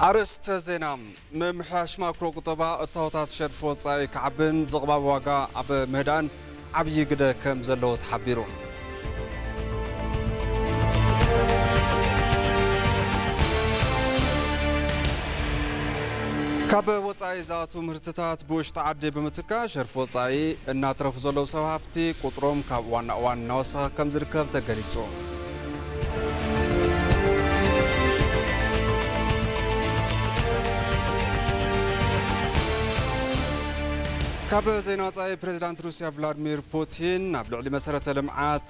ኣርእስተ ዜና። ምምሕያሽ ማክሮ ቁጠባ እታወታት ሸርፊ ወጻኢ ክዓብን ዝቕባብ ዋጋ ኣብ ምህዳን ዓብዪ ግደ ከም ዘለዎ ተሓቢሩ። ካብ ወጻኢ ዝኣቱ ምህርትታት ብውሽጢ ዓዲ ብምትካእ ሸርፊ ወጻኢ እናትረፉ ዘለዉ ሰብ ሃፍቲ ቁጽሮም ካብ እዋን ናብ እዋን እናወሰኸ ከም ዝርከብ ተገሊጹ። ካብ ዜና ወጻኢ፣ ፕሬዚዳንት ሩስያ ቭላድሚር ፑቲን ኣብ ልዕሊ መሰረተ ልምዓት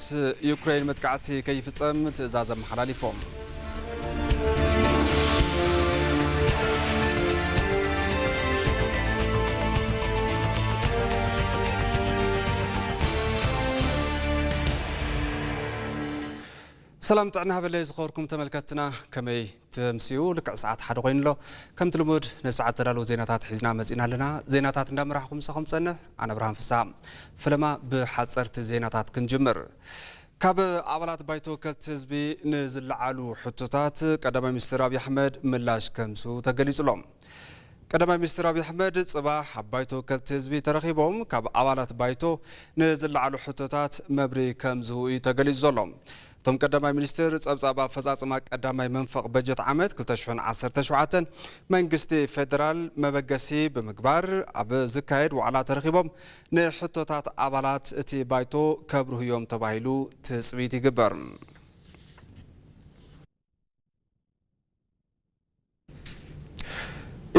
ዩክሬን መጥቃዕቲ ከይፍጸም ትእዛዝ ኣመሓላሊፎም። ሰላም ጥዕና ሃበለይ ዝኸበርኩም ተመልከትና፣ ከመይ ትምስኡ? ልክዕ ሰዓት ሓደ ኮይኑ ኣሎ። ከምቲ ልሙድ ንሰዓት ተዳለዉ ዜናታት ሒዝና መጺና ኣለና። ዜናታት እንዳመራሕኹም ምሳኹም ጸንሕ ኣነ ብርሃን ፍስሃ። ፈለማ ብሓጸርቲ ዜናታት ክንጅምር። ካብ ኣባላት ባይቶ ወከልቲ ህዝቢ ንዝለዓሉ ሕቶታት ቀዳማይ ሚኒስትር ኣብይ ኣሕመድ ምላሽ ከምሱ ተገሊጹ ኣሎ። ቀዳማይ ሚኒስትር ኣብይ ኣሕመድ ጽባሕ ኣብ ባይቶ ወከልቲ ህዝቢ ተረኺቦም ካብ ኣባላት ባይቶ ንዝለዓሉ ሕቶታት መብርሂ ከም ዝህቡ እዩ ተገሊጹ ዘሎ። እቶም ቀዳማይ ሚኒስትር ጸብጻብ ኣፈጻጽማ ቀዳማይ መንፈቕ በጀት ዓመት ክልተ ሽሕን ዓሰርተ ሸውዓተን መንግስቲ ፌደራል መበገሲ ብምግባር ኣብ ዝካየድ ዋዕላ ተረኺቦም ንሕቶታት ኣባላት እቲ ባይቶ ከብርሁ እዮም ተባሂሉ ትጽቢት ይግበር።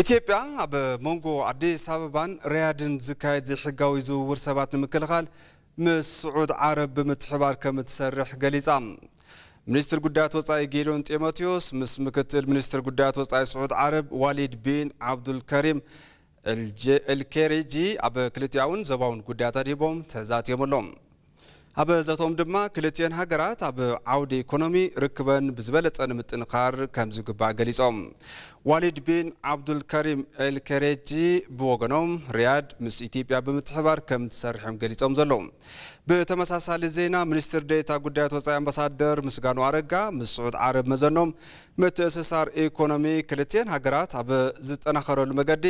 ኢትዮጵያ ኣብ መንጎ ኣዲስ ኣበባን ሪያድን ዝካየድ ዘይሕጋዊ ዝውውር ሰባት ንምክልኻል ምስ ስዑድ ዓረብ ብምትሕባር ከም እትሰርሕ ገሊጻ። ሚኒስትር ጉዳያት ወጻኢ ጌዲዮን ጢሞቴዎስ ምስ ምክትል ሚኒስትር ጉዳያት ወጻኢ ስዑድ ዓረብ ዋሊድ ቢን ዓብዱልከሪም ኤልጀ-፣ ኤልኬሬጂ ኣብ ክልቲኣውን ዞባውን ጉዳያት ኣድሂቦም ተዛትዮም ኣለዉ። ኣብ ዘተኦም ድማ ክልቲኤን ሃገራት ኣብ ዓውዲ ኢኮኖሚ ርክበን ብዝበለጸ ንምጥንኻር ከም ዝግባእ ገሊጾም። ዋሊድ ቢን ዓብዱልከሪም ኤልኬሬጂ ብወገኖም ሪያድ ምስ ኢትዮጵያ ብምትሕባር ከም ትሰርሕም ገሊጾም ዘለዉ። ብተመሳሳሊ ዜና ሚኒስትር ዴኤታ ጉዳያት ወጻኢ ኣምባሳደር ምስጋኑ ኣረጋ ምስ ስዑድ ዓረብ መዘኖም ምትእስሳር ኢኮኖሚ ክልቲኤን ሃገራት ኣብ ዝጠናኸረሉ መገዲ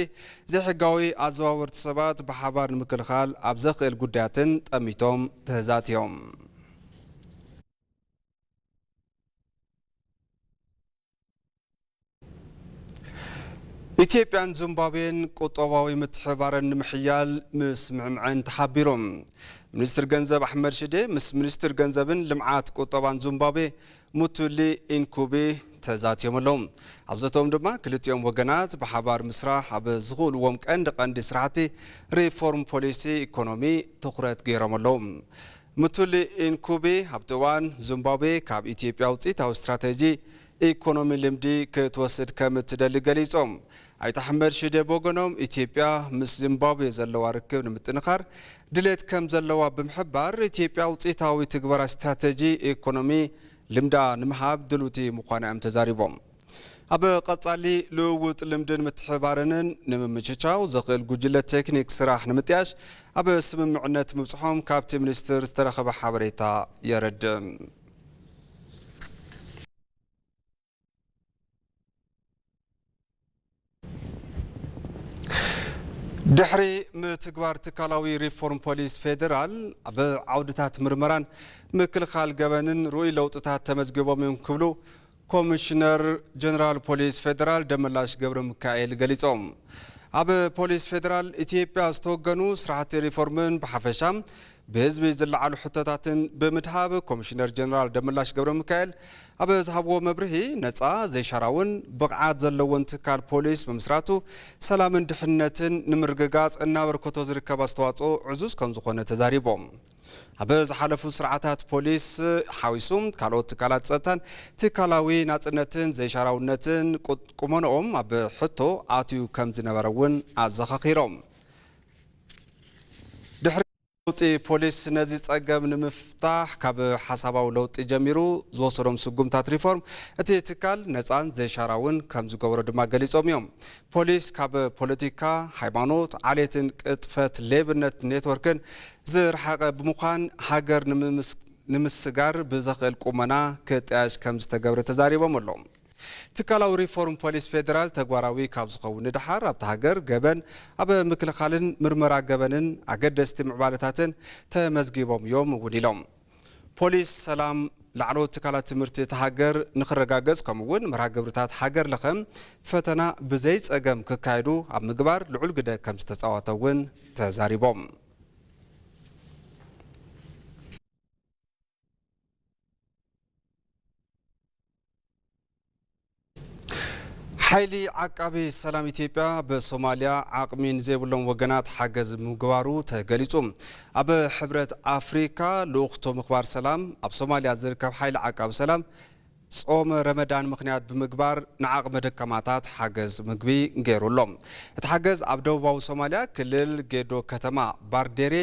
ዘይሕጋዊ ኣዘዋወርቲ ሰባት ብሓባር ንምክልኻል ኣብ ዘኽእል ጉዳያትን ጠሚቶም ተዛትዮም። ኢትዮጵያን ዚምባብዌን ቁጠባዊ ምትሕብባረን ንምሕያል ምስምዕምዐን ተሓቢሩ። ሚኒስትር ገንዘብ ኣሕመድ ሽዴ ምስ ሚኒስትር ገንዘብን ልምዓት ቁጠባን ዚምባብዌ ሙቱሊ ኢንኩቢ ተዛትዮም ኣለዉ። ኣብ ዘተኦም ድማ ክልቲኦም ወገናት ብሓባር ምስራሕ ኣብ ዝኽእልዎም ቀንዲ ቀንዲ ስራሕቲ ሪፎርም ፖሊሲ ኢኮኖሚ ትኹረት ገይሮም ኣለዉ። ሙቱሊ ኢንኩቢ ኣብቲ እዋን ዚምባብዌ ካብ ኢትዮጵያ ውፅኢታዊ ስትራቴጂ ኢኮኖሚ ልምዲ ክትወስድ ከም እትደሊ ገሊጾም። ኣይተ ኣሕመድ ሽዴ ብወገኖም ኢትዮጵያ ምስ ዚምባብዌ ዘለዋ ርክብ ንምጥንኻር ድሌት ከም ዘለዋ ብምሕባር ኢትዮጵያ ውፅኢታዊ ትግበራ ስትራቴጂ ኢኮኖሚ ልምዳ ንምሃብ ድልውቲ ምዃና እዮም ተዛሪቦም። ኣብ ቀጻሊ ልውውጥ ልምድን ምትሕባርንን ንምምችቻው ዘኽእል ጉጅለ ቴክኒክ ስራሕ ንምጥያሽ ኣብ ስምምዕነት ምብጽሖም ካብቲ ሚኒስትር ዝተረኸበ ሓበሬታ የረድእ። ድሕሪ ምትግባር ትካላዊ ሪፎርም ፖሊስ ፌዴራል ኣብ ዓውድታት ምርመራን ምክልኻል ገበንን ርኡይ ለውጥታት ተመዝጊቦም እዮም ክብሉ ኮሚሽነር ጀነራል ፖሊስ ፌዴራል ደመላሽ ገብረ ሚካኤል ገሊጾም። ኣብ ፖሊስ ፌዴራል ኢትዮጵያ ዝተወገኑ ስራሕቲ ሪፎርምን ብሓፈሻ ብህዝቢ ዝለዓሉ ሕቶታትን ብምድሃብ ኮሚሽነር ጀነራል ደመላሽ ገብረ ሚካኤል ኣብ ዝሃብዎ መብርሂ ነጻ፣ ዘይሻራውን ብቕዓት ዘለዎን ትካል ፖሊስ ምምስራቱ ሰላምን ድሕነትን ንምርግጋጽ እናበርከቶ ዝርከብ ኣስተዋጽኦ ዕዙዝ ከም ዝኾነ ተዛሪቦም። ኣብ ዝሓለፉ ስርዓታት ፖሊስ ሓዊሱ ካልኦት ትካላት ጸጥታን ትካላዊ ናጽነትን ዘይሻራውነትን ቁ-፣ ቁመንኦም ኣብ ሕቶ ኣትዩ ከም ዝነበረ እውን ኣዘኻኺሮም። ድሕሪ ለውጢ ፖሊስ ነዚ ጸገም ንምፍታሕ ካብ ሓሳባዊ ለውጢ ጀሚሩ ዝወሰዶም ስጉምታት ሪፎርም እቲ ትካል ነጻን ዘይሻራውን ከም ዝገበሮ ድማ ገሊጾም እዮም። ፖሊስ ካብ ፖለቲካ፣ ሃይማኖት፣ ዓሌትን ቅጥፈት ሌብነት ኔትወርክን ዝረሓቐ ብምዃን ሃገር ንምምስ-፣ ንምስጋር ብዘኽእል ቁመና ክጣየሽ ከም ዝተገብረ ተዛሪቦም ኣለዉ። ትካላዊ ሪፎርም ፖሊስ ፌዴራል ተግባራዊ ካብ ዝኸውን ንደሓር ኣብታ ሃገር ገበን ኣብ ምክልኻልን ምርመራ ገበንን ኣገደስቲ ምዕባለታትን ተመዝጊቦም እዮም እውን ኢሎም። ፖሊስ ሰላም ላዕለዎት ትካላት ትምህርቲ እታ ሃገር ንክረጋገጽ ከምኡ እውን መርሃ ግብርታት ሃገር ለኸ ፈተና ብዘይ ጸገም ክካየዱ ኣብ ምግባር ልዑል ግደ ከም ዝተጻወተ እውን ተዛሪቦም። ሓይሊ ዓቃቢ ሰላም ኢትዮጵያ ብሶማልያ ዓቕሚ ንዘይብሎም ወገናት ሓገዝ ምግባሩ ተገሊጹ። ኣብ ሕብረት ኣፍሪካ ልኡኽቶ ምኽባር ሰላም ኣብ ሶማልያ ዝርከብ ሓይሊ ዓቃቢ ሰላም ጾመ ረመዳን ምኽንያት ብምግባር ንዓቕመ ደካማታት ሓገዝ ምግቢ ገይሩ ኣሎ። እቲ ሓገዝ ኣብ ደቡባዊ ሶማልያ ክልል ጌዶ ከተማ ባርዴሬ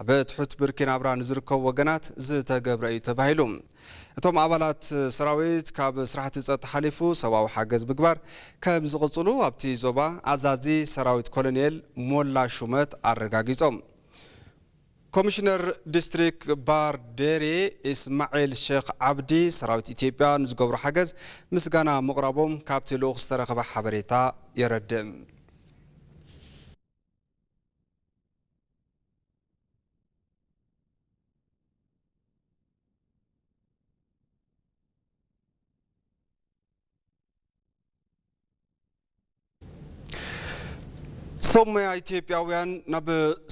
ኣብ ትሑት ብርኪ ናብራ ንዝርከቡ ወገናት ዝተገብረ እዩ ተባሂሉ። እቶም ኣባላት ሰራዊት ካብ ስራሕቲ ጸጥታ ሓሊፉ ሰብኣዊ ሓገዝ ምግባር ከም ዝቕጽሉ ኣብቲ ዞባ ኣዛዚ ሰራዊት ኮሎኔል ሞላ ሹመት ኣረጋጊጾም። ኮሚሽነር ዲስትሪክት ባር ዴሬ ኢስማዒል ሼክ ዓብዲ ሰራዊት ኢትዮጵያ ንዝገብሮ ሓገዝ ምስጋና ምቕራቦም ካብቲ ልኡኽ ዝተረኸበ ሓበሬታ የረድእ። ሰሙያ ኢትዮጵያውያን ናብ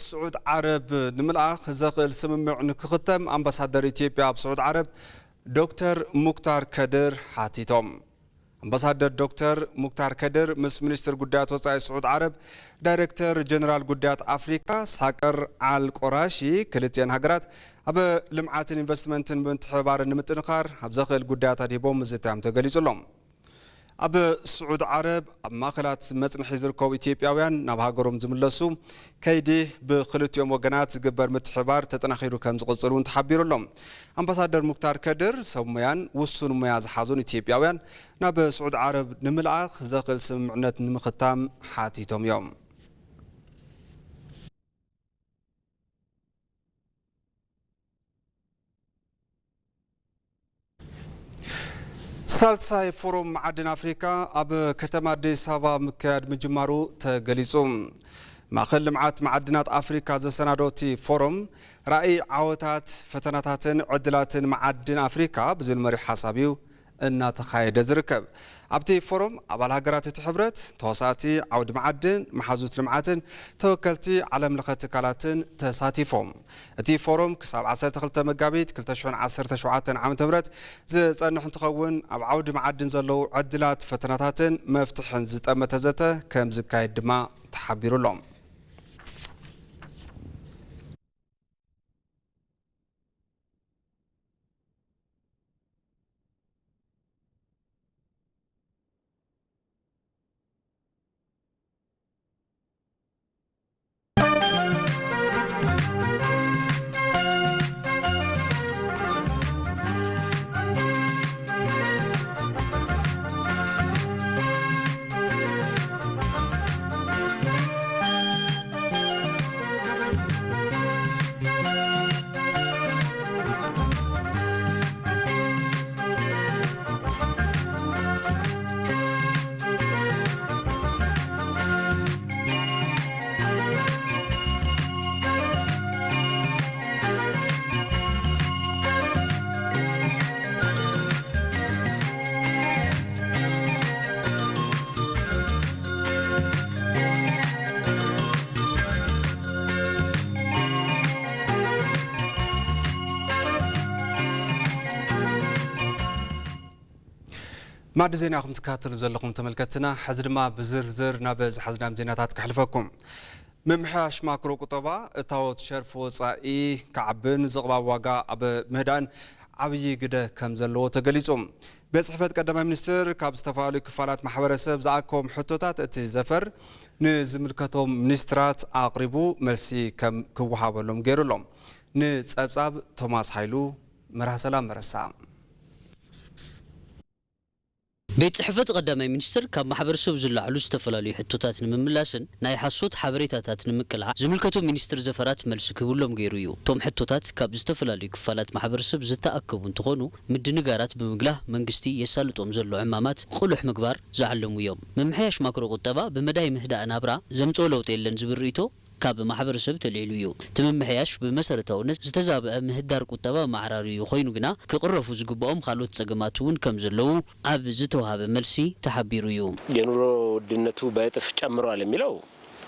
ስዑድ ዓረብ ንምልኣኽ ዘኽእል ስምምዕ ንክኽተም ኣምባሳደር ኢትዮጵያ ኣብ ስዑድ ዓረብ ዶክተር ሙክታር ከድር ሓቲቶም። ኣምባሳደር ዶክተር ሙክታር ከድር ምስ ሚኒስትር ጉዳያት ወጻኢ ስዑድ ዓረብ ዳይሬክተር ጀነራል ጉዳያት ኣፍሪካ ሳቀር ዓል ቆራሺ ክልቲአን ሃገራት ኣብ ልምዓትን ኢንቨስትመንትን ምትሕብባርን ንምጥንኻር ኣብ ዘኽእል ጉዳያት ኣድሂቦም ምዝታዮም ተገሊጹ ኣሎ። ኣብ ስዑድ ዓረብ ኣብ ማእኸላት መጽንሒ ዝርከቡ ኢትዮጵያውያን ናብ ሃገሮም ዝምለሱ ከይዲ ብክልቲኦም ወገናት ዝግበር ምትሕብባር ተጠናኺሩ ከም ዝቕጽል እውን ተሓቢሩ ኣሎ። ኣምባሳደር ሙክታር ከድር ሰብ ሞያን ውሱን ሞያ ዝሓዙን ኢትዮጵያውያን ናብ ስዑድ ዓረብ ንምልኣኽ ዘኽእል ስምምዕነት ንምኽታም ሓቲቶም እዮም። ሳልሳይ ፎረም መዓድን ኣፍሪካ ኣብ ከተማ ኣዲስ ኣበባ ምክያድ ምጅማሩ ተገሊጹ። ማእኸል ልምዓት መዓድናት ኣፍሪካ ዘሰናዶ እቲ ፎረም ራእይ፣ ዓወታት፣ ፈተናታትን ዕድላትን መዓድን ኣፍሪካ ብዝብል መሪሕ ሓሳብ እዩ እናተኻየደ ዝርከብ። ኣብቲ ፎረም ኣባል ሃገራት እቲ ሕብረት፣ ተዋሳእቲ ዓውዲ መዓድን፣ መሓዙት ልምዓትን ተወከልቲ ዓለም ለኸ ትካላትን ተሳቲፎም። እቲ ፎረም ክሳብ ዓሰርተ ክልተ መጋቢት ክልተ ሽሕን ዓሰርተ ሸውዓተን ዓመተ ምህረት ዝጸንሕ እንትኸውን፣ ኣብ ዓውዲ መዓድን ዘለዉ ዕድላት፣ ፈተናታትን መፍትሕን ዝጠመተ ዘተ ከም ዝካየድ ድማ ተሓቢሩ ኣሎ። ማዕዲ ዜና ኢኹም ትከታተሉ ዘለኹም ተመልከትና። ሕዚ ድማ ብዝርዝር ናብ ዝሓዝናም ዜናታት ከሕልፈኩም። ምምሕያሽ ማክሮ ቁጠባ እታወት ሸርፊ ወጻኢ ክዓብን ዝቕባብ ዋጋ ኣብ ምህዳን ዓብዪ ግደ ከም ዘለዎ ተገሊጹ። ቤት ጽሕፈት ቀዳማይ ሚኒስትር ካብ ዝተፈላለዩ ክፋላት ማሕበረሰብ ዝኣከቦም ሕቶታት እቲ ዘፈር ንዝምልከቶም ሚኒስትራት ኣቕሪቡ መልሲ ከም ክወሃበሎም ገይሩ ኣሎ። ንጸብጻብ ቶማስ ሃይሉ፣ መርሃ ሰላም መረሳ። ቤት ጽሕፈት ቀዳማይ ሚኒስትር ካብ ማሕበረሰብ ዝለዓሉ ዝተፈላለዩ ሕቶታት ንምምላስን ናይ ሓሶት ሓበሬታታት ንምቅላዕ ዝምልከቶም ሚኒስትር ዘፈራት መልሲ ክህብሎም ገይሩ እዩ። እቶም ሕቶታት ካብ ዝተፈላለዩ ክፋላት ማሕበረሰብ ዝተኣከቡ እንትኾኑ፣ ምድንጋራት ብምግላህ መንግስቲ የሳልጦም ዘሎ ዕማማት ቅሉሕ ምግባር ዝዓለሙ እዮም። ምምሕያሽ ማክሮ ቁጠባ ብመዳይ ምህዳእ ናብራ ዘምጽኦ ለውጢ የለን ዝብል ርእይቶ ካብ ማሕበረሰብ ተልዒሉ እዩ። እቲ ምምሕያሽ ብመሰረታውነት ዝተዛብዐ ምህዳር ቁጠባ ማዕራሪ እዩ ኮይኑ ግና ክቕረፉ ዝግብኦም ካልኦት ጸገማት እውን ከም ዘለዉ ኣብ ዝተውሃበ መልሲ ተሓቢሩ እዩ። የኑሮ ውድነቱ በእጥፍ ጨምሯል የሚለው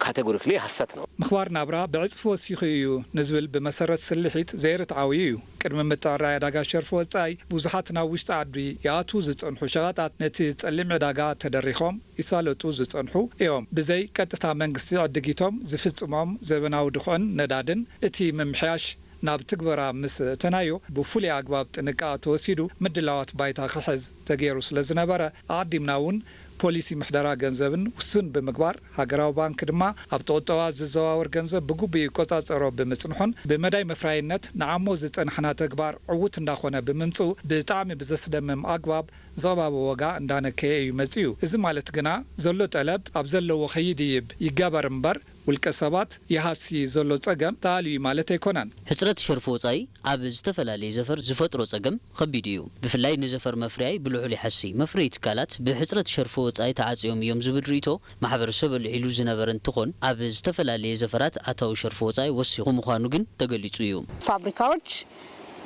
ካቴጎሪክሊ ሐሰት ነው። ምኽባር ናብራ ብዕጽፊ ወሲኹ እዩ ንዝብል ብመሰረት ስልሒት ዘይርትዓዊ እዩ። ቅድሚ ምጥዕራይ ዕዳጋ ሸርፊ ወጻኢ ብዙሓት ናብ ውሽጢ ዓዲ ይኣትዉ ዝጸንሑ ሸቐጣት ነቲ ጸሊም ዕዳጋ ተደሪኾም ይሳለጡ ዝጸንሑ እዮም። ብዘይ ቀጥታ መንግስቲ ዕድጊቶም ዝፍጽሞም ዘበናዊ ድኹዕን ነዳድን እቲ ምምሕያሽ ናብ ትግበራ ምስ እተናዮ ብፍሉይ ኣግባብ ጥንቃቐ ተወሲዱ ምድላዋት ባይታ ክሕዝ ተገይሩ ስለ ዝነበረ ኣቐዲምና እውን ፖሊሲ ምሕደራ ገንዘብን ውሱን ብምግባር ሃገራዊ ባንክ ድማ ኣብቲ ቁጠባ ዝዘዋወር ገንዘብ ብግቡእ ይቆጻጸሮ ብምጽንሑን ብመዳይ መፍራይነት ንዓሞ ዝጸናሕና ተግባር ዕዉት እንዳኾነ ብምምጽኡ ብጣዕሚ ብዘስደምም ኣግባብ ዘቕባቡ ዋጋ እንዳነከየ እዩ መጺኡ። እዚ ማለት ግና ዘሎ ጠለብ ኣብ ዘለዎ ከይድይብ ይገበር እምበር ውልቀ ሰባት ይሃሲ ዘሎ ጸገም ተኣልዩ እዩ ማለት ኣይኮነን። ሕጽረት ሸርፊ ወጻኢ ኣብ ዝተፈላለየ ዘፈር ዝፈጥሮ ጸገም ኸቢድ እዩ። ብፍላይ ንዘፈር መፍረያይ ብልዑል ይሓሲ። መፍረይቲ ትካላት ብሕጽረት ሸርፊ ወጻኢ ተዓጽዮም እዮም ዝብል ርእይቶ ማሕበረሰብ ኣልዒሉ ዝነበረ እንትኾን ኣብ ዝተፈላለየ ዘፈራት ኣታዊ ሸርፊ ወጻኢ ወሲኹ ምዃኑ ግን ተገሊጹ እዩ። ፋብሪካዎች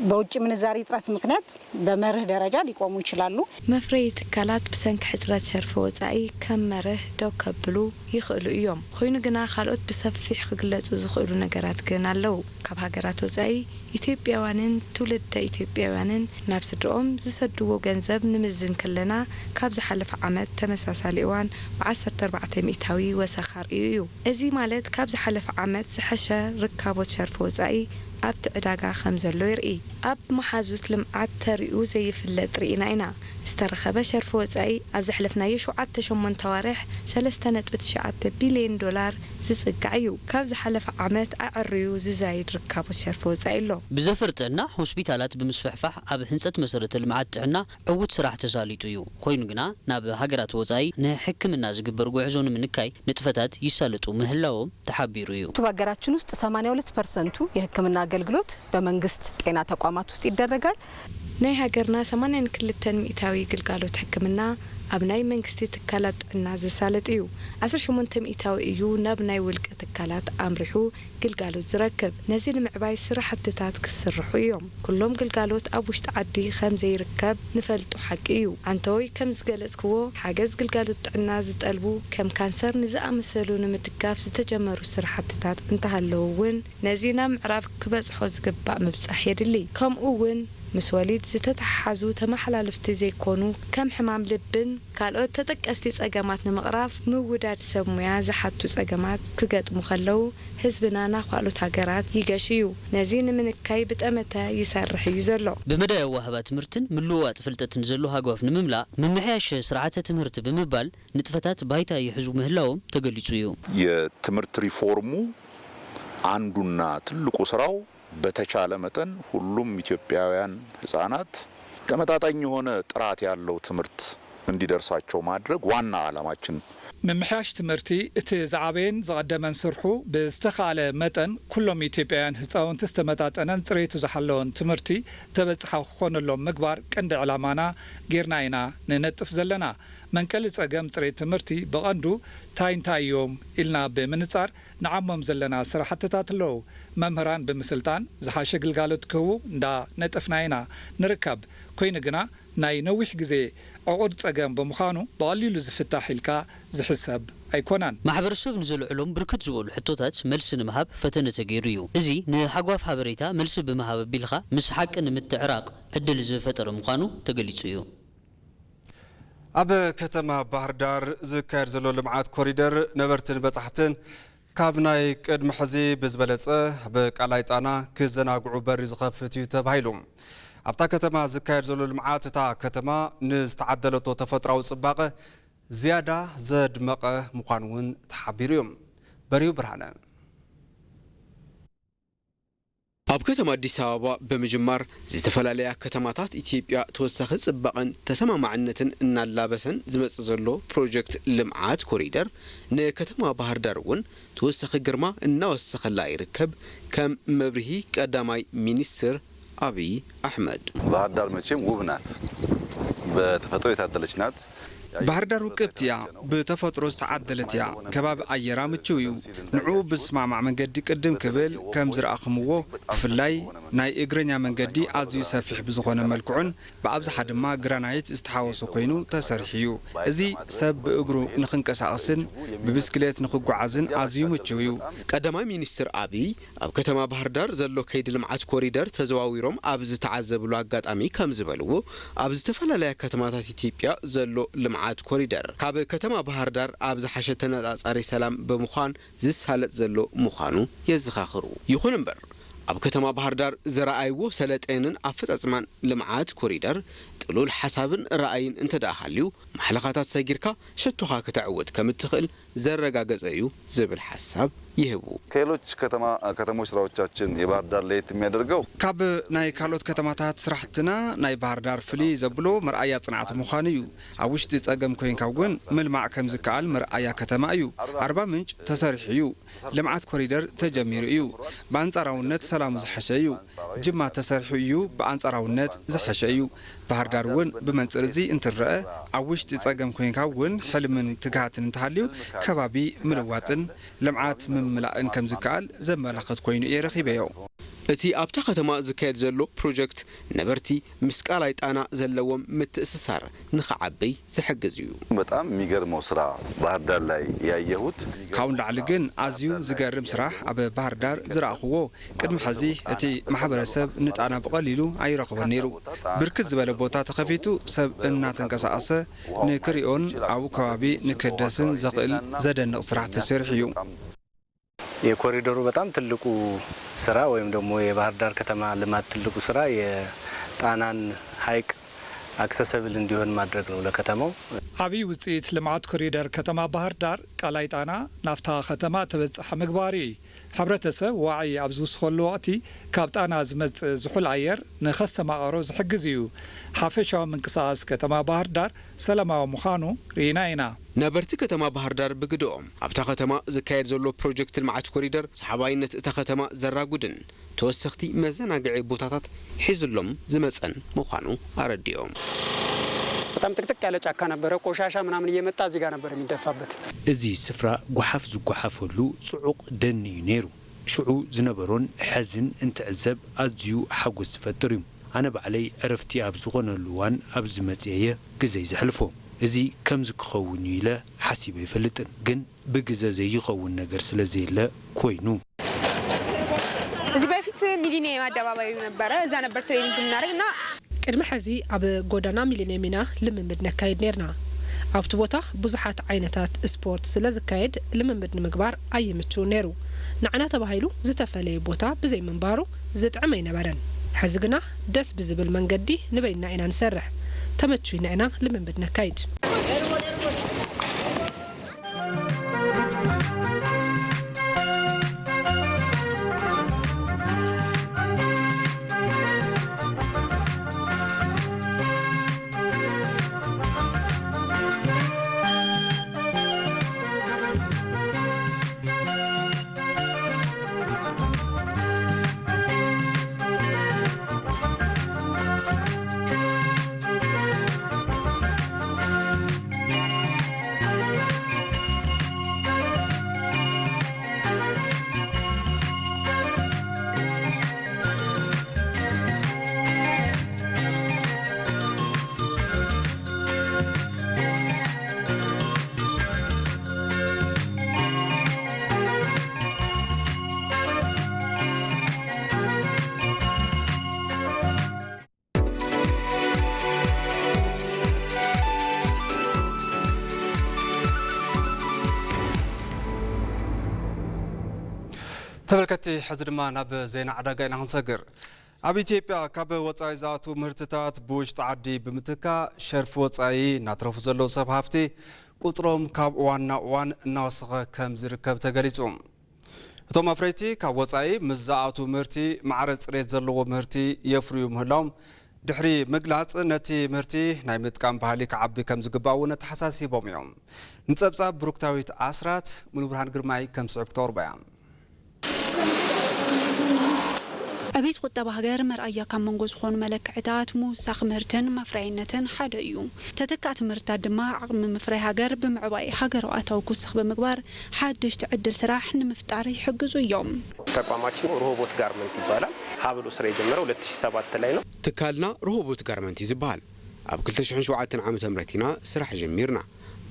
በውጭ ምንዛሪ እጥረት ምክንያት በመርህ ደረጃ ሊቆሙ ይችላሉ። መፍረይ ትካላት ብሰንኪ ሕፅረት ሸርፊ ወፃኢ ከም መርህ ደው ከብሉ ይኽእሉ እዮም። ኮይኑ ግና ካልኦት ብሰፊሕ ክግለፁ ዝኽእሉ ነገራት ግን ኣለዉ። ካብ ሃገራት ወፃኢ ኢትዮጵያውያንን ትውልደ ኢትዮጵያውያንን ናብ ስድርኦም ዝሰድዎ ገንዘብ ንምዝን ከለና ካብ ዝሓለፈ ዓመት ተመሳሳሊ እዋን ብ ዓሰርተ ኣርባዕተ ሚእታዊ ወሰኽ ኣርእዩ እዩ። እዚ ማለት ካብ ዝሓለፈ ዓመት ዝሐሸ ርካቦት ሸርፊ ወፃኢ ኣብቲ ዕዳጋ ከም ዘሎ የርኢ። ኣብ መሓዙት ልምዓት ተሪኡ ዘይፍለጥ ርኢና ኢና። ዝተረኸበ ሸርፊ ወፃኢ ኣብ ዘሕለፍናዮ ሸውዓተ ሸሞንተ ኣዋርሕ ሰለስተ ነጥቢ ትሽዓተ ቢልየን ዶላር ዝፅጋዕ እዩ። ካብ ዝሓለፈ ዓመት ኣዐርዩ ዝዛይድ ርካቦት ሸርፊ ወፃኢ ኣሎ። ብዘፈር ጥዕና ሆስፒታላት ብምስፍሕፋሕ ኣብ ህንፀት መሰረተ ልምዓት ጥዕና ዕዉት ስራሕ ተሳሊጡ እዩ። ኮይኑ ግና ናብ ሃገራት ወፃኢ ንሕክምና ዝግበር ጉዕዞ ንምንካይ ንጥፈታት ይሳለጡ ምህላዎም ተሓቢሩ እዩ። በሀገራችን ውስጥ ሰማንያ ሁለት ፐርሰንቱ የህክምና አገልግሎት በመንግስት ጤና ተቋማት ውስጥ ይደረጋል። ናይ ሃገርና ሰማንያን ክልተን ሚእታዊ ግልጋሎት ሕክምና ኣብ ናይ መንግስቲ ትካላት ጥዕና ዝሳለጥ እዩ። ዓሰርተ ሸሞንተ ሚእታዊ እዩ ናብ ናይ ውልቀ ትካላት ኣምሪሑ ግልጋሎት ዝረክብ። ነዚ ንምዕባይ ስራሕትታት ክስርሑ እዮም። ኩሎም ግልጋሎት ኣብ ውሽጢ ዓዲ ከም ዘይርከብ ንፈልጦ ሓቂ እዩ። ዓንተወይ ከም ዝገለጽክዎ፣ ሓገዝ ግልጋሎት ጥዕና ዝጠልቡ ከም ካንሰር ንዝኣመሰሉ ንምድጋፍ ዝተጀመሩ ስራሕትታት እንተሃለዉ እውን ነዚ ናብ ምዕራብ ክበጽሖ ዝግባእ ምብጻሕ የድሊ። ከምኡ እውን ምስ ወሊድ ዝተተሓሓዙ ተመሓላልፍቲ ዘይኮኑ ከም ሕማም ልብን ካልኦት ተጠቀስቲ ጸገማት ንምቕራፍ ምውዳድ ሰብ ሙያ ዝሓቱ ጸገማት ክገጥሙ ከለዉ ህዝብና ናብ ካልኦት ሃገራት ይገሽ እዩ። ነዚ ንምንካይ ብጠመተ ይሰርሕ እዩ ዘሎ። ብመዳይ ኣዋህባ ትምህርትን ምልውዋጥ ፍልጠትን ዘሎ ሃጓፍ ንምምላእ ምምሕያሽ ስርዓተ ትምህርቲ ብምባል ንጥፈታት ባይታ ይሕዙ ምህላዎም ተገሊጹ እዩ። የትምህርት ሪፎርሙ አንዱና ትልቁ ስራው በተቻለ መጠን ሁሉም ኢትዮጵያውያን ህጻናት ተመጣጣኝ የሆነ ጥራት ያለው ትምህርት እንዲደርሳቸው ማድረግ ዋና ዓላማችን። ምምሕያሽ ትምህርቲ እቲ ዝዓበየን ዝቐደመን ስርሑ ብዝተኻእለ መጠን ኩሎም ኢትዮጵያውያን ህፃውንቲ ዝተመጣጠነን ፅሬቱ ዝሓለወን ትምህርቲ ተበፃሒ ክኾነሎም ምግባር ቀንዲ ዕላማና ጌርና ኢና ንነጥፍ ዘለና። መንቀሊ ፀገም ፅሬት ትምህርቲ ብቐንዱ ታይ እንታይ እዮም ኢልና ብምንፃር ንዓሞም ዘለና ስራሕትታት ኣለዉ። መምህራን ብምስልጣን ዝሓሸ ግልጋሎት ክህቡ እንዳ ነጠፍና ኢና ንርከብ። ኮይኑ ግና ናይ ነዊሕ ግዜ ዕቑር ጸገም ብምዃኑ ብቐሊሉ ዝፍታሕ ኢልካ ዝሕሰብ ኣይኮነን። ማሕበረሰብ ንዘልዕሎም ብርክት ዝበሉ ሕቶታት መልሲ ንምሃብ ፈተነ ተገይሩ እዩ። እዚ ንሓጓፍ ሓበሬታ መልሲ ብምሃብ ኣቢልኻ ምስ ሓቂ ንምትዕራቕ ዕድል ዝፈጠረ ምዃኑ ተገሊጹ እዩ። ኣብ ከተማ ባህርዳር ዝካየድ ዘሎ ልምዓት ኮሪደር ነበርትን በፃሕትን ካብ ናይ ቅድሚ ሕዚ ብዝበለፀ ኣብ ቃላይ ጣና ክዘናግዑ በሪ ዝኸፍት እዩ ተባሂሉ። ኣብታ ከተማ ዝካየድ ዘሎ ልምዓት እታ ከተማ ንዝተዓደለቶ ተፈጥሮኣዊ ፅባቐ ዝያዳ ዘድመቐ ምዃኑ እውን ተሓቢሩ እዩ። በሪሁ ብርሃነ። ኣብ ከተማ ኣዲስ ኣበባ ብምጅማር ዝተፈላለያ ከተማታት ኢትዮጵያ ተወሳኺ ጽባቐን ተሰማማዕነትን እናላበሰን ዝመጽእ ዘሎ ፕሮጀክት ልምዓት ኮሪደር ንከተማ ባህር ዳር እውን ተወሳኺ ግርማ እናወሰኸላ ይርከብ። ከም መብርሂ ቀዳማይ ሚኒስትር ኣብይ ኣሕመድ። ባህር ዳር መቼም ውብ ናት፣ በተፈጥሮ የታደለች ናት። ባህር ዳር ውቅብቲ እያ፣ ብተፈጥሮ ዝተዓደለት እያ። ከባቢ ኣየራ ምችው እዩ። ንዕኡ ብዝስማማዕ መንገዲ ቅድም ክብል ከም ዝረኣኹምዎ ብፍላይ ናይ እግረኛ መንገዲ ኣዝዩ ሰፊሕ ብዝኾነ መልክዑን ብኣብዝሓ ድማ ግራናይት ዝተሓወሶ ኮይኑ ተሰሪሑ እዩ። እዚ ሰብ ብእግሩ ንኽንቀሳቐስን ብብስክሌት ንኽጓዓዝን ኣዝዩ ምችው እዩ። ቀዳማይ ሚኒስትር ኣብይ ኣብ ከተማ ባህር ዳር ዘሎ ከይዲ ልምዓት ኮሪደር ተዘዋዊሮም ኣብ ዝተዓዘብሉ ኣጋጣሚ ከም ዝበልዎ ኣብ ዝተፈላለያ ከተማታት ኢትዮጵያ ዘሎ ልምዓት ኮሪደር ካብ ከተማ ባህር ዳር ኣብ ዝሓሸ ተነፃፃሪ ሰላም ብምዃን ዝሳለጥ ዘሎ ምዃኑ የዘኻኽሩ። ይኹን እምበር ኣብ ከተማ ባህር ዳር ዘረኣይዎ ሰለጤንን ኣፈፃፅማን ልምዓት ኮሪደር ጥሉል ሓሳብን ራእይን እንተደኣ ሃልዩ ማሕለኻታት ሰጊርካ ሸቶኻ ከተዕውት ከም እትኽእል ዘረጋገጸ እዩ ዝብል ሓሳብ ይህቡ። ከሌሎች ከተማ ከተሞች ስራዎቻችን የባህር ዳር ለየት የሚያደርገው ካብ ናይ ካልኦት ከተማታት ስራሕትና ናይ ባህር ዳር ፍልይ ዘብሎ መርኣያ ጽንዓት ምዃኑ እዩ። ኣብ ውሽጢ ጸገም ኮይንካ እውን ምልማዕ ከም ዝከኣል መርኣያ ከተማ እዩ። ኣርባ ምንጭ ተሰሪሑ እዩ። ልምዓት ኮሪደር ተጀሚሩ እዩ። ብኣንጻራውነት ሰላሙ ዝሐሸ እዩ። ጅማ ተሰሪሑ እዩ ብኣንጻራውነት ዝሐሸ እዩ። ባህር ዳር እውን ብመንጽር እዚ እንትረአ ኣብ ውሽጢ ጸገም ኮይንካ እውን ሕልምን ትግሃትን እንተሃልዩ ከባቢ ምልዋጥን ልምዓት ምምላእን ከምዝከኣል ዘመላኽት ኮይኑ እየ ረኺበዮ። እቲ ኣብታ ከተማ ዝካየድ ዘሎ ፕሮጀክት ነበርቲ ምስ ቃላይ ጣና ዘለዎም ምትእስሳር ንኽዓብይ ዝሕግዝ እዩ። በጣም የሚገርመው ስራ ባህር ዳር ላይ ያየሁት ካብኡ ንላዕሊ ግን ኣዝዩ ዝገርም ስራሕ ኣብ ባህር ዳር ዝረኣኽዎ። ቅድሚ ሕዚ እቲ ማሕበረሰብ ንጣና ብቐሊሉ ኣይረኽቦን ነይሩ። ብርክት ዝበለ ቦታ ተኸፊቱ ሰብ እናተንቀሳቐሰ ንክሪኦን ኣብኡ ከባቢ ንክህደስን ዘኽእል ዘደንቕ ስራሕ ተሰሪሑ እዩ። የኮሪደሩ በጣም ትልቁ ስራ ወይም ደግሞ የባህር ዳር ከተማ ልማት ትልቁ ስራ የጣናን ሀይቅ accessible እንዲሆን ማድረግ ነው ለከተማው። ዓብዪ ውፅኢት ልምዓት ኮሪደር ከተማ ባህር ዳር ቃላይ ጣና ናብታ ከተማ ተበፃሒ ምግባር እዩ። ሕብረተሰብ ዋዒ ኣብ ዝውስኸሉ ወቕቲ ካብ ጣና ዝመፅእ ዝሑል ኣየር ንኸስተማቐሮ ዝሕግዝ እዩ። ሓፈሻዊ ምንቅስቓስ ከተማ ባህር ዳር ሰላማዊ ምዃኑ ርኢና ኢና። ነበርቲ ከተማ ባህር ዳር ብግደኦም ኣብታ ከተማ ዝካየድ ዘሎ ፕሮጀክት ልምዓት ኮሪደር ሰሓባይነት እታ ከተማ ዘራጉድን ተወሰኽቲ መዘናግዒ ቦታታት ሒዝሎም ዝመፀን ምዃኑ ኣረዲኦም። በጣም ጥቅጥቅ ያለ ጫካ ነበረ። ቆሻሻ ምናምን እየመጣ እዚህ ጋር ነበር የሚደፋበት። እዚ ስፍራ ጓሓፍ ዝጓሓፈሉ ጽዑቕ ደን እዩ ነይሩ። ሽዑ ዝነበሮን ሐዝን እንትዕዘብ ኣዝዩ ሓጎስ ዝፈጥር እዩ። ኣነ ባዕለይ ዕረፍቲ ኣብ ዝኾነሉ እዋን ኣብዚ መጺኤ እየ ግዘይ ዘሕልፎ። እዚ ከምዚ ክኸውን እዩ ኢለ ሓሲበ ኣይፈልጥን፣ ግን ብግዘ ዘይኸውን ነገር ስለዘየለ ኮይኑ። እዚህ በፊት ሚሊኒየም አደባባይ ነበረ፣ እዛ ነበር ትሬኒንግ የምናደርግ እና ቅድሚ ሕዚ ኣብ ጎዳና ሚሊኒየም ኢና ልምምድ ነካይድ ኔርና። ኣብቲ ቦታ ብዙሓት ዓይነታት ስፖርት ስለ ዝካየድ ልምምድ ንምግባር ኣይምችውን ነይሩ። ንዓና ተባሂሉ ዝተፈለየ ቦታ ብዘይምንባሩ ዝጥዕም ኣይነበረን። ሕዚ ግና ደስ ብዝብል መንገዲ ንበይንና ኢና ንሰርሕ። ተመችዩና ኢና ልምምድ ነካይድ። ተመልከትቲ፣ ሕዚ ድማ ናብ ዜና ዕዳጋ ኢና ክንሰግር። ኣብ ኢትዮጵያ ካብ ወጻኢ ዝኣትዉ ምህርትታት ብውሽጢ ዓዲ ብምትካ ሸርፊ ወጻኢ እናትረፉ ዘለዉ ሰብ ሃፍቲ ቁጽሮም ካብ እዋን ናብ እዋን እናወሰኸ ከም ዝርከብ ተገሊጹ። እቶም ኣፍረይቲ ካብ ወጻኢ ምስ ዝኣቱ ምህርቲ ማዕረ ጽሬት ዘለዎ ምህርቲ የፍርዩ ምህላዎም ድሕሪ ምግላጽ፣ ነቲ ምህርቲ ናይ ምጥቃም ባህሊ ክዓቢ ከም ዝግባእ እውን ኣተሓሳሲቦም እዮም። ንጸብጻብ ብሩክታዊት ኣስራት፣ ሙሉብርሃን ግርማይ ከም ዝስዕብ ክተቕርቦ እያ። ዕቤት ቁጠባ ሃገር መርኣያ ካብ መንጎ ዝኾኑ መለክዕታት ምውሳኽ ምህርትን መፍረያይነትን ሓደ እዩ። ተተካእቲ ምህርትታት ድማ ዓቕሚ ምፍራይ ሃገር ብምዕባይ ሃገራዊ ኣታዊ ክውስኽ ብምግባር ሓደሽቲ ዕድል ስራሕ ንምፍጣር ይሕግዙ እዮም። ተቋማችን ሮሆቦት ጋርመንት ይባላል። ሀብል ስራ የጀመረው ሁለት ሺህ ሰባት ላይ ነው። ትካልና ሮሆቦት ጋርመንት እዩ ዝበሃል። ኣብ ክልተ ሽሕን ሸውዓተን ዓመተ ምህረት ኢና ስራሕ ጀሚርና።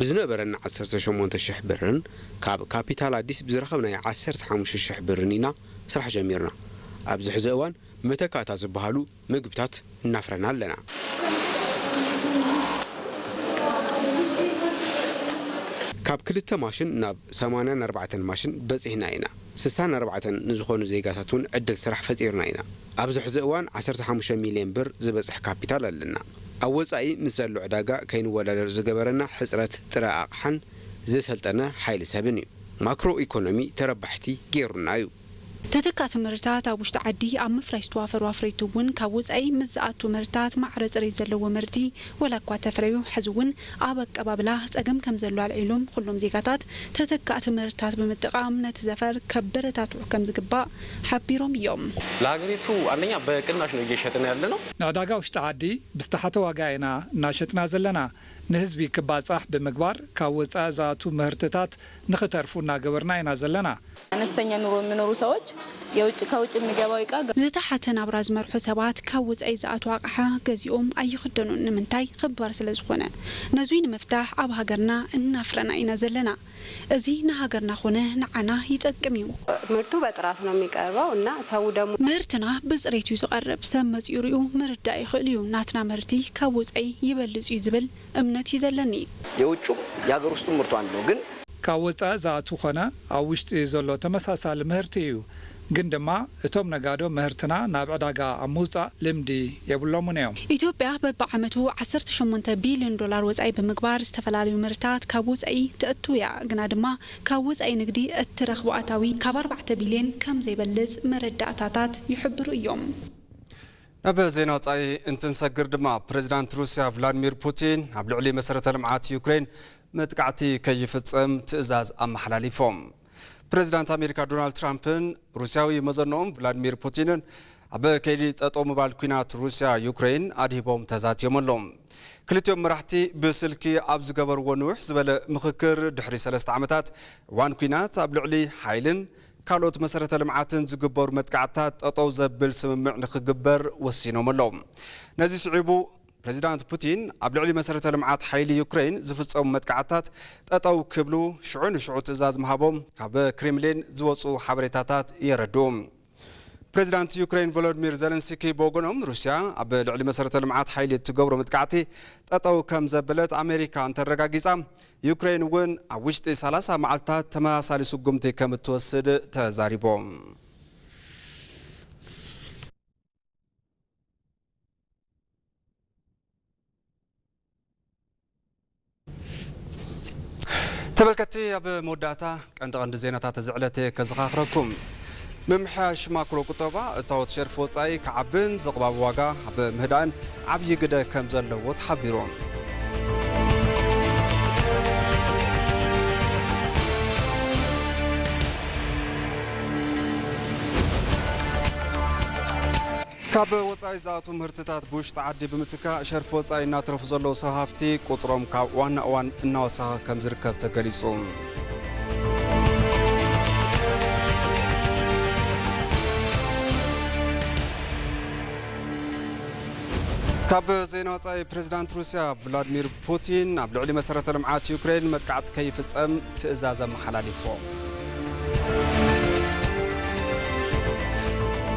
ብዝነበረና ዓሰርተ ሸሞንተ ሽሕ ብርን ካብ ካፒታል ኣዲስ ብዝረኸብናዮ ዓሰርተ ሓሙሽተ ሽሕ ብርን ኢና ስራሕ ጀሚርና። ኣብዚ ሕዚ እዋን መተካእታ ዝበሃሉ ምግብታት እናፍረና ኣለና። ካብ ክልተ ማሽን ናብ ሰማንያን ኣርባዕተን ማሽን በጺሕና ኢና። ስሳን ኣርባዕተን ንዝኾኑ ዜጋታት እውን ዕድል ስራሕ ፈጢርና ኢና። ኣብዚ ሕዚ እዋን ዓሰርተ ሓሙሽተ ሚልዮን ብር ዝበጽሕ ካፒታል ኣለና። ኣብ ወጻኢ ምስ ዘሎ ዕዳጋ ከይንወዳደር ዝገበረና ሕጽረት ጥረ ኣቕሓን ዘሰልጠነ ሓይሊ ሰብን እዩ። ማክሮ ኢኮኖሚ ተረባሕቲ ገይሩና እዩ። ተተካእቲ ምህርትታት ኣብ ውሽጢ ዓዲ ኣብ ምፍራይ ዝተዋፈሩ ኣፍረይቲ እውን ካብ ወፃኢ ምስ ዝኣቱ ምህርትታት ማዕረ ፅሬት ዘለዎ ምህርቲ ወላ እኳ ተፍረዩ፣ ሕዚ እውን ኣብ ኣቀባብላ ፀገም ከም ዘሎ ኣልዒሎም፣ ኩሎም ዜጋታት ተተካእቲ ምህርትታት ብምጥቃም ነቲ ዘፈር ከበረታትዑ ከም ዝግባእ ሓቢሮም እዮም። ለሀገሪቱ አንደኛ በቅናሽ ነው እየሸጥን ያለ ነው። ንዕዳጋ ውሽጢ ዓዲ ብዝተሓተ ዋጋ ኢና እናሸጥና ዘለና። ንህዝቢ ክባፃሕ ብምግባር ካብ ወፃኢ ዝኣቱ ምህርትታት ንኽተርፉ እናገበርና ኢና ዘለና። አነስተኛ ኑሮ የሚኖሩ ሰዎች የውጭ ከውጭ የሚገባው እቃ ዝተሓተ ናብራ ዝመርሑ ሰባት ካብ ወፃኢ ዝኣትው ኣቕሓ ገዚኦም ኣይኽደኑን። ንምንታይ? ኽባር ስለ ዝኾነ። ነዙይ ንምፍታሕ ኣብ ሃገርና እናፍረና ኢና ዘለና። እዚ ንሃገርና ኾነ ንዓና ይጠቅም እዩ። ምርቱ በጥራት ነው የሚቀርበው እና ሰው ደግሞ ምህርትና ብፅሬት እዩ ዝቐርብ። ሰብ መፂኡ ሪኡ ምርዳእ ይኽእል እዩ። ናትና ምህርቲ ካብ ወፃኢ ይበልፅ እዩ ዝብል እምነት እዩ ዘለኒ። የውጩም የሀገር ውስጡ ምርቱ አንድ ነው ግን ካብ ወፃኢ ዝኣቱ ኾነ ኣብ ውሽጢ ዘሎ ተመሳሳሊ ምህርቲ እዩ። ግን ድማ እቶም ነጋዶ ምህርትና ናብ ዕዳጋ ኣብ ምውፃእ ልምዲ የብሎምን እዮም። ኢትዮጵያ በብዓመቱ ዓሰርተ ሸሞንተ ቢልዮን ዶላር ወፃኢ ብምግባር ዝተፈላለዩ ምህርትታት ካብ ወፃኢ ተእቱ እያ። ግና ድማ ካብ ወፃኢ ንግዲ እትረኽቦ ኣታዊ ካብ ኣርባዕተ ቢልዮን ከም ዘይበልፅ መረዳእታታት ይሕብሩ እዮም። ናብ ዜና ወፃኢ እንትንሰግር ድማ ፕሬዚዳንት ሩስያ ቭላድሚር ፑቲን ኣብ ልዕሊ መሰረተ ልምዓት ዩክሬን መጥቃዕቲ ከይፍፀም ትእዛዝ ኣመሓላሊፎም። ፕሬዚዳንት ኣሜሪካ ዶናልድ ትራምፕን ሩስያዊ መዘንኦም ቭላድሚር ፑቲንን ኣብ ከይዲ ጠጠው ምባል ኲናት ሩስያ ዩክሬን ኣድሂቦም ተዛትዮም ኣለዉ። ክልቲኦም መራሕቲ ብስልኪ ኣብ ዝገበርዎ ንውሕ ዝበለ ምኽክር ድሕሪ ሰለስተ ዓመታት እዋን ኲናት ኣብ ልዕሊ ሓይልን ካልኦት መሰረተ ልምዓትን ዝግበሩ መጥቃዕትታት ጠጠው ዘብል ስምምዕ ንኽግበር ወሲኖም ኣለዉ። ነዚ ስዒቡ ፕሬዚዳንት ፑቲን ኣብ ልዕሊ መሰረተ ልምዓት ሓይሊ ዩክሬን ዝፍጸሙ መጥቃዕትታት ጠጠው ክብሉ ሽዑ ንሽዑ ትእዛዝ ምሃቦም ካብ ክሬምሊን ዝወጹ ሓበሬታታት የረድኡ። ፕሬዚዳንት ዩክሬን ቮሎዲሚር ዘለንስኪ ብወገኖም ሩስያ ኣብ ልዕሊ መሰረተ ልምዓት ሓይሊ እትገብሮ መጥቃዕቲ ጠጠው ከም ዘበለት ኣሜሪካ እንተረጋጊጻ ዩክሬን እውን ኣብ ውሽጢ ሰላሳ መዓልታት ተመሳሳሊ ስጉምቲ ከም እትወስድ ተዛሪቦም። ተመልከትቲ ኣብ መወዳእታ ቀንዲ ቀንዲ ዜናታት እዚ ዕለት ከዘኻኽረኩም። ምምሕያሽ ማክሮ ቁጠባ እታወት ሸርፊ ወፃኢ ክዓብን ዘቕባቢ ዋጋ ኣብ ምህዳእን ዓብዪ ግደ ከም ዘለዎ ተሓቢሩ። ካብ ወፃኢ ዝኣቱ ምህርትታት ብውሽጢ ዓዲ ብምትካእ ሸርፊ ወፃኢ እናተረፉ ዘለዉ ሰብ ሃፍቲ ቁፅሮም ካብ እዋን ናብ እዋን እናወሰኸ ከም ዝርከብ ተገሊፁ። ካብ ዜና ወፃኢ ፕሬዚዳንት ሩስያ ቭላድሚር ፑቲን ኣብ ልዕሊ መሰረተ ልምዓት ዩክሬን መጥቃዕቲ ከይፍፀም ትእዛዝ ኣመሓላሊፎም።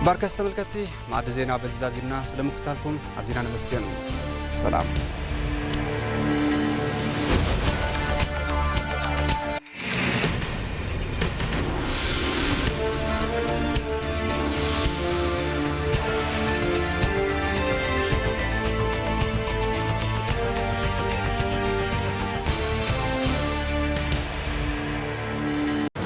ባርከስ ተመልከትቲ መኣዲ ዜና በዚ ዛዚምና ስለምክታልኩም ኣዚና ነመስግን። ሰላም።